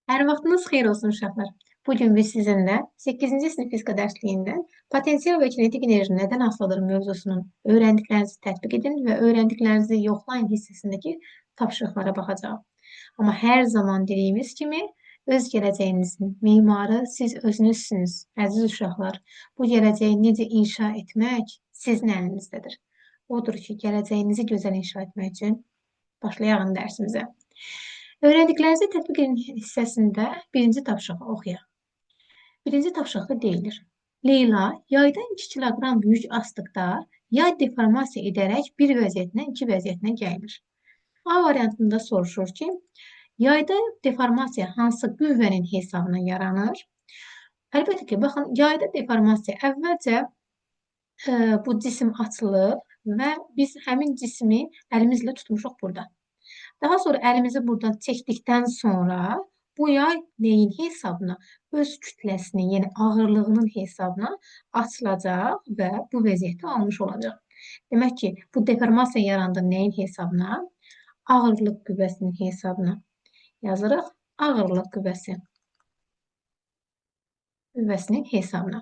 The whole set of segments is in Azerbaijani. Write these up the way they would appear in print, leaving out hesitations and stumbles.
Hər vaxtınız xeyir olsun uşaqlar. Bugün biz sizinlə 8-ci sinif fizika dərsliyindən potensial və kinetik enerji nədən asılıdır mövzusunun öyrəndiklərinizi tətbiq edin və öyrəndiklərinizi yoxlayın hissəsindəki tapşırıqlara baxacağıq. Amma hər zaman dediyimiz kimi öz gələcəyinizin memarı siz özünüzsünüz, əziz uşaqlar. Bu gələcəyi necə inşa etmək sizin əlinizdədir. Odur ki, gələcəyinizi gözəl inşa etmək üçün başlayaq dərsimizə. Öyrəndiklərinizi tətbiq edin hissəsində birinci tapşırığı oxuyaq. Birinci tapşırıqda deyilir. Leyla yaydan 2 kiloqram yük asdıqda yay deformasiya edərək bir vəziyyətindən iki vəziyyətinə gəlir. A variantında soruşur ki, yayda deformasiya hansı qüvvənin hesabına yaranır? Əlbəttə ki, baxın, yayda deformasiya əvvəlcə bu cisim açılır və biz həmin cismi əlimizlə tutmuşuq burada. Daha sonra əlimizi buradan çəkdikdən sonra bu yay neyin hesabına? Öz kütləsinin, yəni ağırlığının hesabına açılacaq və bu vəziyyəti almış olacaq. Demək ki, bu deformasiya yarandı nəyin hesabına? Ağırlıq qüvvəsinin hesabına. Yazırıq, ağırlıq qüvvəsinin hesabına.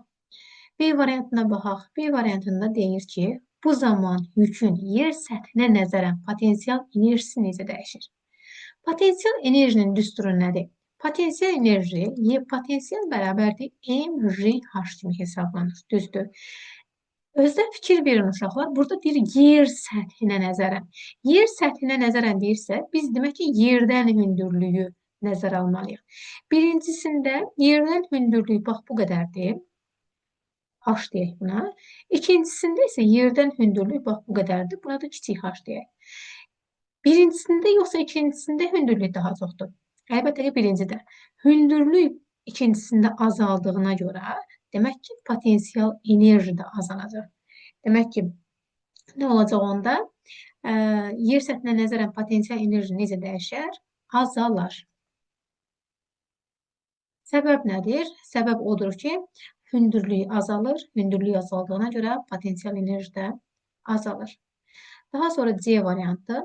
B variantına baxaq. B variantında deyir ki, bu zaman yükün yer səthinə nəzərən potensial enerjisi necə dəyişir? Potensial enerjinin düsturu nədir? Potensial enerji Y potensial bərabərdir MGH kimi hesablanır. Düzdür. Özdə fikir verin uşaqlar. Burada deyir yer səthinə nəzərən. Yer səthinə nəzərən deyirsə, biz demək ki, yerdən hündürlüyü nəzərə almalıyıq. Birincisində yerdən hündürlüyü bax bu qədərdir. H deyək buna. İkincisində isə yerdən hündürlük bax bu qədərdir. Buna da kiçik H deyək. Birincisində yoxsa ikincisində hündürlük daha çoxdur? Əlbəttə ki, birincidə. Hündürlük ikincisində azaldığına görə demək ki, potensial enerji də azalacaq. Demək ki, nə olacaq onda? Yer səthinə nəzərən potensial enerji necə dəyişər? Azalar. Səbəb nədir? Səbəb odur ki, hündürlüyü azalır. Hündürlüyü azaldığına görə potensial enerji də azalır. Daha sonra C variantı.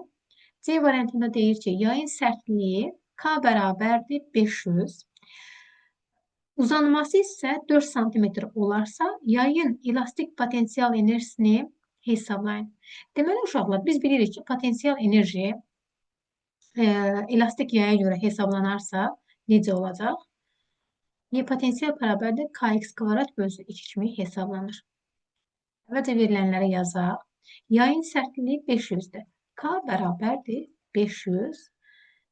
C variantında deyir ki, yayın sərtliyi K bərabərdir 500. Uzanması isə 4 sm olarsa, yayın elastik potensial enerjisini hesablayın. Deməli, uşaqlar, biz bilirik ki, potensial enerji elastik yaya görə hesablanarsa necə olacaq? Y potensial bərabərdir kx kvadrat bölünsün 2 kimi hesablanır. Əvvəlcə verilənləri yazaq. Yayın sərtliyi 500-dür. K bərabərdir 500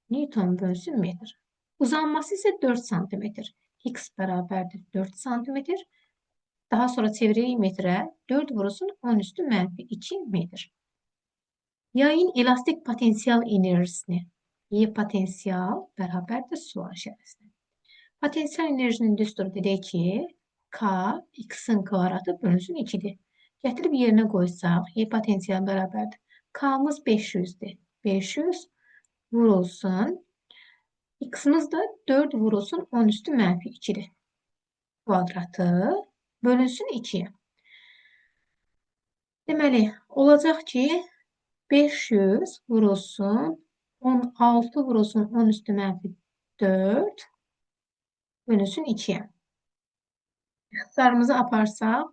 Newton bölünsün metr. Uzanması isə 4 sm. X bərabərdir 4 sm. Daha sonra çeviririk metrə. 4 vurulsun 10 üstü mənfi 2 metr. Yayın elastik potensial enerjisini Y potensial bərabərdir sual işarəsinə. Potensial enerjinin düsturu dedik ki, K x-in kvadratı bölünsün 2-dir. Gətirib yerinə qoysaq, Y potensial bərabərdir. K-mız 500-dür. 500 vurulsun. X-imiz də 4 vurulsun 10 üstü mənfi 2-dir. Kvadratı bölünsün 2-yə. Deməli, olacaq ki, 500 vurulsun 16 vurulsun 10 üstü mənfi 4 bölünsün 2'ye. İxtisarımızı aparsaq,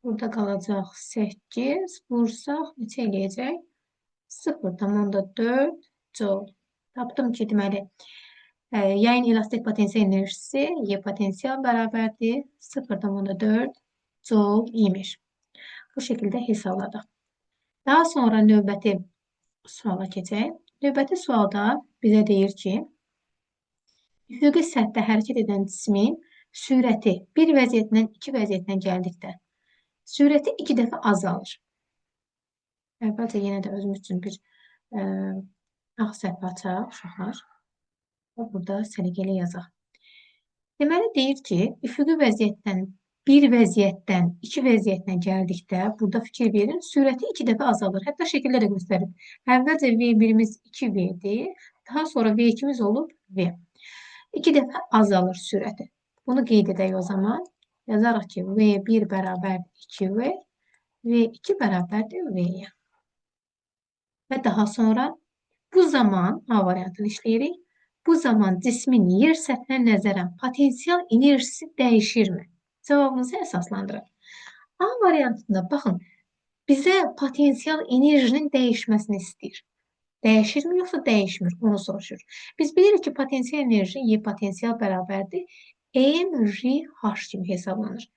burada qalacaq 8, vursaq neçə eləyəcək? 0,4 joule. Tapdım ki, deməli, yayın elastik potensial enerjisi Y potensial bərabərdir 0,4 joule imiş. Bu şəkildə hesabladıq. Daha sonra növbəti suala keçək. Növbəti sualda bizə deyir ki, üfüqi səthdə hərəkət edən cismin sürəti bir vəziyyətindən iki vəziyyətinə gəldikdə sürəti iki dəfə azalır. Əvvəlcə yenə də özümüz üçün bir ağ səhifə açaq uşaqlar. Və burada səliqə ilə yazaq. Deməli, deyir ki, üfüqi vəziyyətdən bir vəziyyətdən iki vəziyyətinə gəldikdə, burada fikir verin, sürəti iki dəfə azalır. Hətta şəkildə də göstərib. Əvvəlcə V1-imiz 2V-dir, daha sonra V2-miz olub V. İki dəfə azalır sürəti. Bunu qeyd edək o zaman. Yazarıq ki, V1 bərabərdir 2V, V2 bərabərdir V-yə. Və daha sonra bu zaman A variantını işləyirik. Bu zaman cismin yer səthinə nəzərən potensial enerjisi dəyişirmi? Cavabınızı əsaslandırın. A variantında baxın, bizə potensial enerjinin dəyişməsini istəyir. Dəyişirmi yoxsa dəyişmir? Onu soruşur. Biz bilirik ki, potensial enerji Y potensial bərabərdir MRH kimi hesablanır.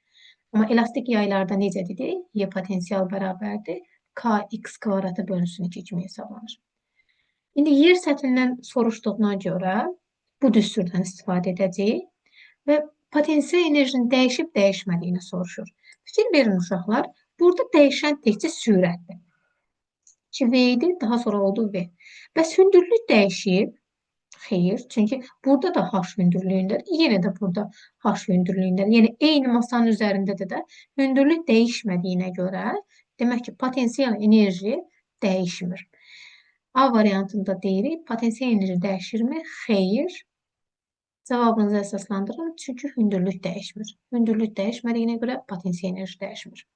Amma elastik yaylarda necə dedik? Y potensial bərabərdir KX kvadratı bölünsün 2 kimi hesablanır. İndi yer səthindən soruşduğuna görə bu düsturdan istifadə edəcəyik və potensial enerjinin dəyişib dəyişmədiyini soruşur. Fikir verin uşaqlar, burada dəyişən təkcə sürətdir. 2V idi, daha sonra oldu V. Bəs hündürlük dəyişib? Xeyr, çünki burada da H hündürlüyündədir, yenə də burada H hündürlüyündədir. Yəni eyni masanın üzərində də hündürlük dəyişmədiyinə görə, demək ki, potensial enerji dəyişmir. A variantında deyirik, potensial enerji dəyişirmi? Xeyr. Cavabınızı əsaslandırın, çünki hündürlük dəyişmir. Hündürlük dəyişmədiyinə görə potensial enerji dəyişmir.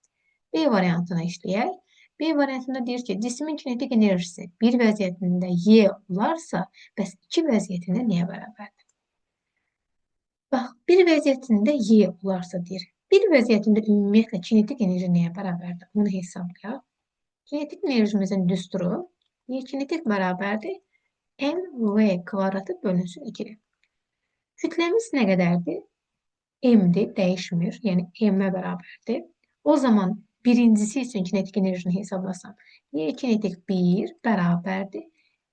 B variantına işləyək. B variantında deyir ki, cismin kinetik enerjisi bir vəziyyətində Y olarsa, bəs iki vəziyyətində nəyə bərabərdir? Bax, bir vəziyyətində Y olarsa deyir. Bir vəziyyətində ümumiyyətlə kinetik enerji nəyə bərabərdir? Onu hesablayaq. Kinetik enerjimizin düsturu Y kinetik bərabərdir MV kvadratı bölünsün 2-dir. Kütləmiz nə qədərdir? M-dir, dəyişmir. Yəni M-ə bərabərdir. O zaman birincisi üçün kinetik enerjini hesablasam, Y kinetik 1 bərabərdir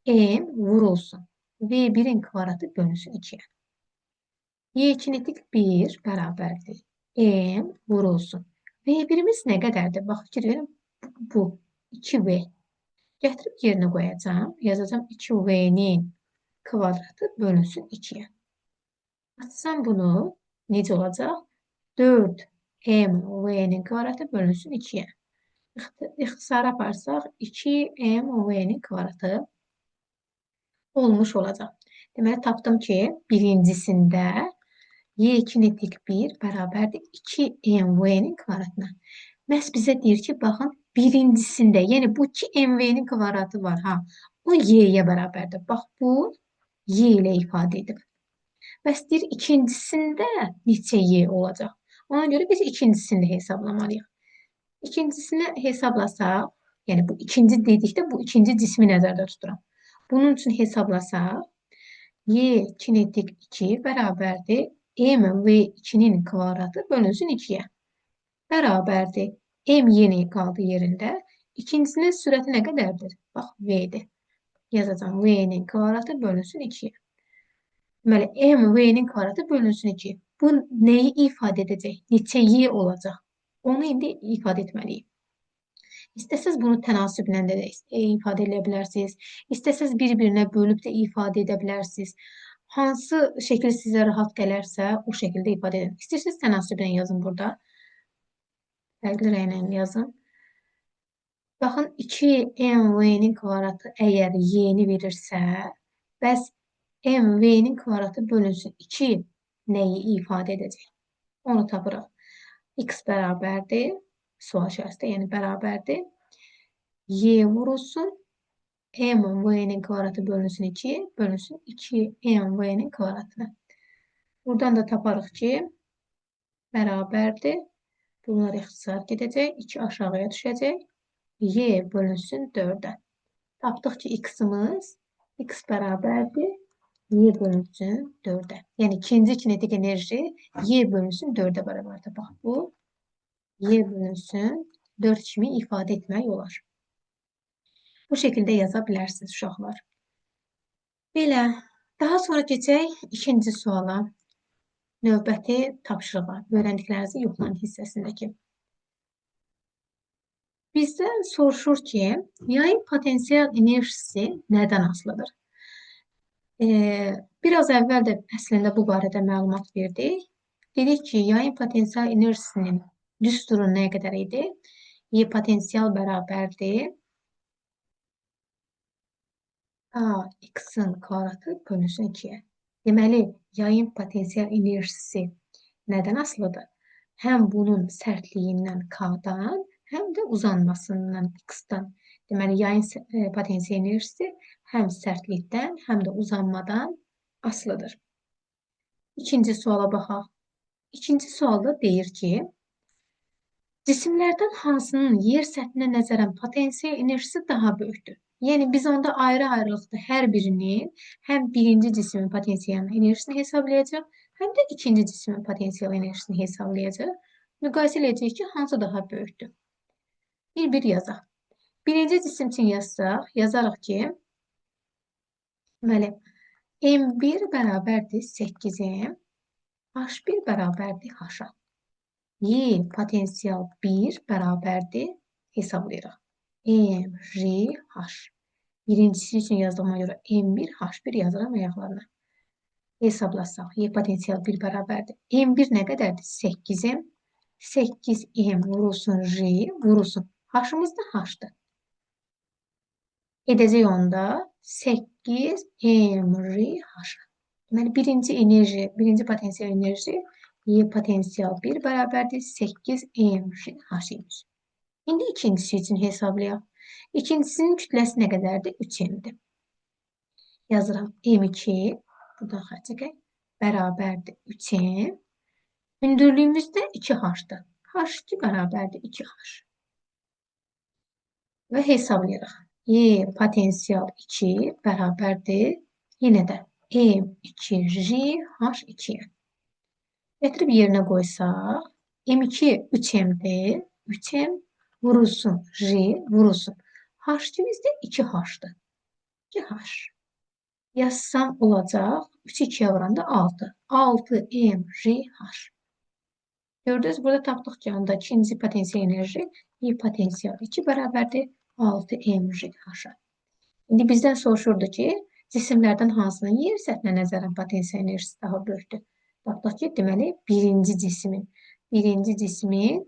M vurulsun V1-in kvadratı bölünsün 2-yə. Y kinetik 1 bərabərdir M vurulsun. V1-imiz nə qədərdir? Bax, fikir verin, bu 2V. Gətirib yerinə qoyacağam. Yazacağam 2V-nin kvadratı bölünsün 2-yə. Açsam bunu necə olacaq? 4 M V-nin kvadratı bölünsün 2-yə. İxtisara aparsaq 2 M V-nin kvadratı olmuş olacaq. Deməli, tapdım ki, birincisində Y kinetik 1 bərabərdir 2 M V-nin kvadratına. Məhz bizə deyir ki, baxın, birincisində, yəni bu 2 M V-nin kvadratı var, ha, o Y-yə bərabərdir. Bax, bu Y ilə ifadə edib. Bəs deyir, ikincisində neçə Y olacaq? Ona görə biz ikincisini də hesablamalıyıq. İkincisini hesablasaq, yəni bu ikinci dedikdə bu ikinci cismi nəzərdə tuturam. Bunun üçün hesablasaq, Y kinetik 2 bərabərdir M V2-nin kvadratı bölünsün 2-yə. Bərabərdir. M yenə qaldı yerində. İkincisinin sürəti nə qədərdir? Bax, V-dir. Yazacağam. V-nin kvadratı bölünsün 2-yə. Deməli, M V-nin kvadratı bölünsün 2. Bu nəyi ifadə edəcək? Neçə Y olacaq? Onu indi ifadə etməliyik. İstəsəz bunu tənasüblə də ifadə edə bilərsiniz. İstəsəz bir-birinə bölüb də ifadə edə bilərsiniz. Hansı şəkil sizə rahat gələrsə, o şəkildə ifadə edin. İstəyirsiniz tənasüblə yazın burada. Fərqli rənglə yazın. Baxın, 2MV-nin kvadratı əgər Y-ni verirsə, bəs MV-nin kvadratı bölünsün 2 nəyi ifadə edəcək? Onu tapırıq. X bərabərdir, sual işarəsi, yəni bərabərdir. Y vurulsun, MV-nin kvadratı bölünsün 2, bölünsün 2MV-nin kvadratına. Buradan da taparıq ki, bərabərdir. Bunlar ixtisar gedəcək, 2 aşağıya düşəcək. Y bölünsün 4-ə. Tapdıq ki, x-imiz x bərabərdir Y bölünsün 4-ə. Yəni ikinci kinetik enerji Y bölünsün 4-ə bərabərdir. Bax, bu Y bölünsün 4 kimi ifadə etmək olar. Bu şəkildə yaza bilərsiniz uşaqlar. Belə, daha sonra keçək ikinci suala. Növbəti tapşırığa, öyrəndiklərinizi yoxlayın hissəsindəki. Bizdən soruşur ki, yayın potensial enerjisi nədən asılıdır? Biraz əvvəl də əslində bu barədə məlumat verdik. Dedik ki, yayın potensial enerjisinin düsturu nə qədər idi? Y potensial bərabərdir A x-in kvadratı bölünsün 2-yə. Deməli, yayın potensial enerjisi nədən asılıdır? Həm bunun sərtliyindən K-dan, həm də uzanmasından X-dan. Deməli, yayın potensial enerjisi həm sərtlikdən, həm də uzanmadan asılıdır. İkinci suala baxaq. İkinci sualda deyir ki, cisimlərdən hansının yer səthinə nəzərən potensial enerjisi daha böyükdür? Yəni biz onda ayrı-ayrılıqda hər birinin həm birinci cismin potensial enerjisini hesablayacaq, həm də ikinci cismin potensial enerjisini hesablayacaq. Müqayisə eləyəcəyik ki, hansı daha böyükdür. Bir-bir yazaq. Birinci cisim üçün yazsaq, yazarıq ki, bəli, M1 bərabərdir 8M, H1 bərabərdir H-a. Y potensial 1 bərabərdir, hesablayırıq. M, J, H. Birincisi üçün yazdığıma görə M1, H1 yazıram ayaqlarına. Hesablasaq, Y potensial 1 bərabərdir. M1 nə qədərdir? 8M. 8M vurulsun J vurulsun. H-ımız da H-dır. Edəcək onda 8 M, R, H. Deməli, birinci enerji, birinci potensial enerji Y potensial 1 bərabərdir 8 M, R, H imiş. İndi ikincisi üçün hesablayaq. İkincisinin kütləsi nə qədərdir? 3M-dir. Yazıram M2, buradan xətt çəkək, bərabərdir 3M. Hündürlüyümüz də 2H-dır. H2 bərabərdir 2H. Və hesablayırıq. Y potensial 2 bərabərdir. Yenə də M2J H2-yə. Gətirib yerinə qoysaq, M2 3M-dir. 3M vurulsun J vurulsun. H2-miz də 2H-dır. 2H. Yazsam olacaq. 3 2-yə vuranda 6. 6 M J H. Gördünüz, burada tapdıq ki, onda ikinci potensial enerji Y potensial 2 bərabərdir 6 M J H-a. İndi bizdən soruşurdu ki, cisimlərdən hansının yer səthinə nəzərən potensial enerjisi daha böyükdür? Tapdıq ki, deməli, birinci cismin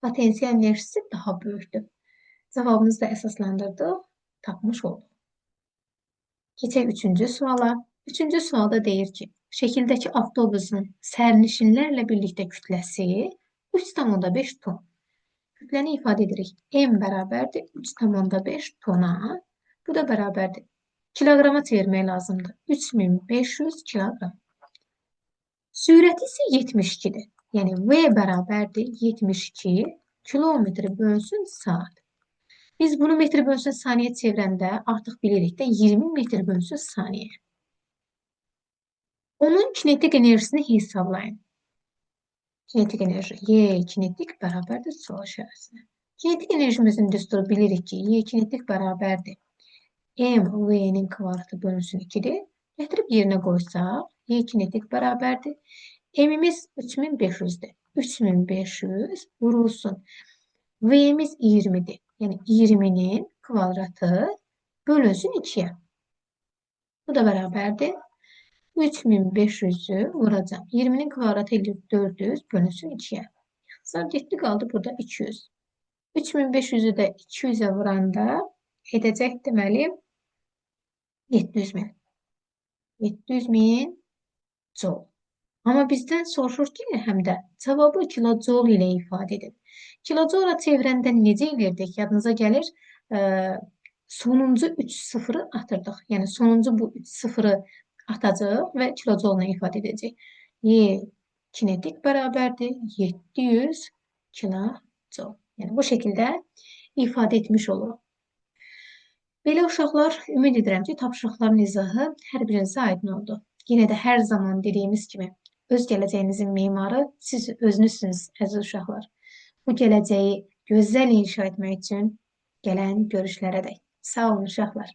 potensial enerjisi daha böyükdür. Cavabımızı da əsaslandırdıq, tapmış olduq. Keçək üçüncü suala. Üçüncü sualda deyir ki, şəkildəki avtobusun sərnişinlərlə birlikdə kütləsi 3,5 ton. Kütləni ifadə edirik. M bərabərdir 3,5 tona. Bu da bərabərdir. Kiloqrama çevirmək lazımdır. 3500 kiloqram. Sürəti isə 72-dir. Yəni V bərabərdir 72 kilometr bölünsün saat. Biz bunu metr bölünsün saniyə çevirəndə artıq bilirik də 20 metr bölünsün saniyə. Onun kinetik enerjisini hesablayın. Kinetik enerji Y kinetik bərabərdir sual işarəsinə. Kinetik enerjimizin düsturu bilirik ki, Y kinetik bərabərdir M V-nin kvadratı bölünsün 2-dir. Gətirib yerinə qoysaq, Y kinetik bərabərdir. M'imiz 3500-dir. 3500 vurulsun. V'miz 20'dir. Yəni 20'nin kvadratı bölünsün 2'ye. Bu da bərabərdir. 3500'ü vuracağım. 20'nin kvadratı eləyir 400 bölünsün 2'ye. Sonra getdi qaldı burada 200. 3500'ü də 200'e vuranda edəcək deməli 700 min. 700 min joule. Amma bizdən soruşur ki, həm də cavabı kilojoule ilə ifadə edin. Kilojoule çevirəndə necə eləyirdik? Yadınıza gəlir, sonuncu 3 sıfırı atırdıq. Yəni sonuncu bu 3 sıfırı atacağıq və kilojoule ilə ifadə edəcək. Y kinetik bərabərdir 700 kilojoule. Yəni bu şəkildə ifadə etmiş oluruq. Belə uşaqlar, ümid edirəm ki, tapşırıqların izahı hər birinizə aydın oldu. Yenə də hər zaman dediyimiz kimi öz gələcəyinizin memarı siz özünüzsünüz, əziz uşaqlar. Bu gələcəyi gözəl inşa etmək üçün gələn görüşlərədək. Sağ olun uşaqlar.